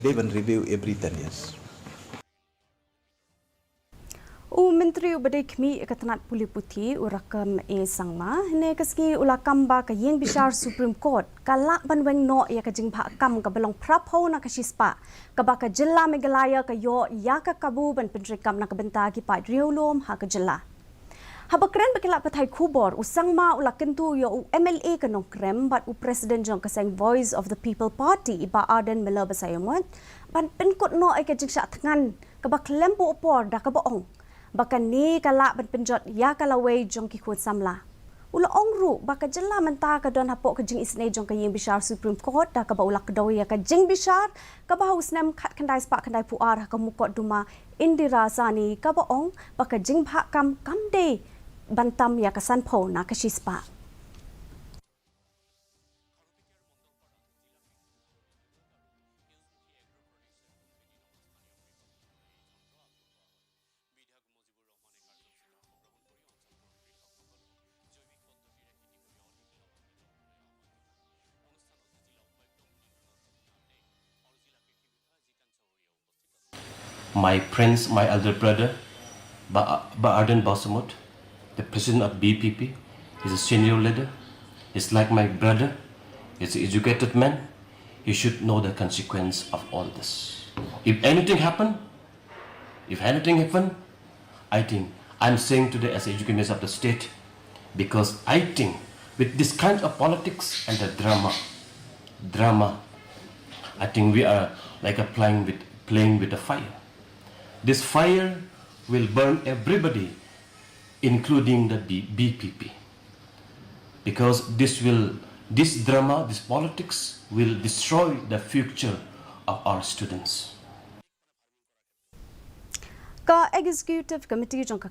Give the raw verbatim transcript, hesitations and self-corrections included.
They even review every ten years. U Myntri uba dei khmih ïa ka tnat pule puthi u Rakkam A Sangma, hynne ka sngi u la kam ba ka ïing bishar Supreme Court ka lah ban weng noh ïa ka jingbhah kam kaba long phra phew na ka shispah kaba ka jylla Meghalaya ka ïoh ïa ka kabu ban pyntreikam na ka bynta ki paid riewlum ha ka jylla. Haba kren bad ki lad pathai khubor, u Sangma u la kyntu ïa u M L A ka Nongkrem bad u President jong ka seng Voice of the People Party, i Bah Ardent Miller Basaiawmoit, ban pynkut noh ïa ka jingshah thngan kaba khlem buh por da kaba ong ba kane ka lah ban pynjot ïa ka lawei jong ki khun samla. U la ong ruh ba ka jylla mynta ka don hapoh ka jingisynei jong ka ïing bishar Supreme Court da kaba u la kdew ïa ka jingbishar kaba ha u snem khatkhyndai spah khyndai phew ar ha ka mukotduma Indira Saini kaba ong ba ka jingbhah kam kam dei ban tam ïa ka san phew na ka shispah. My friends, my elder brother, Bah Ardent Basaiawmoit, the president of B P P, is a senior leader. He's like my brother. He's an educated man. He should know the consequence of all this. If anything happen, if anything happen, I think I'm saying today as Education Minister of the state, because I think with this kind of politics and the drama, drama, I think we are like a playing with playing with the fire. This fire will burn everybody, including the B- BPP, because this will this drama, this politics will destroy the future of our students. Ka Executive Committee jong ka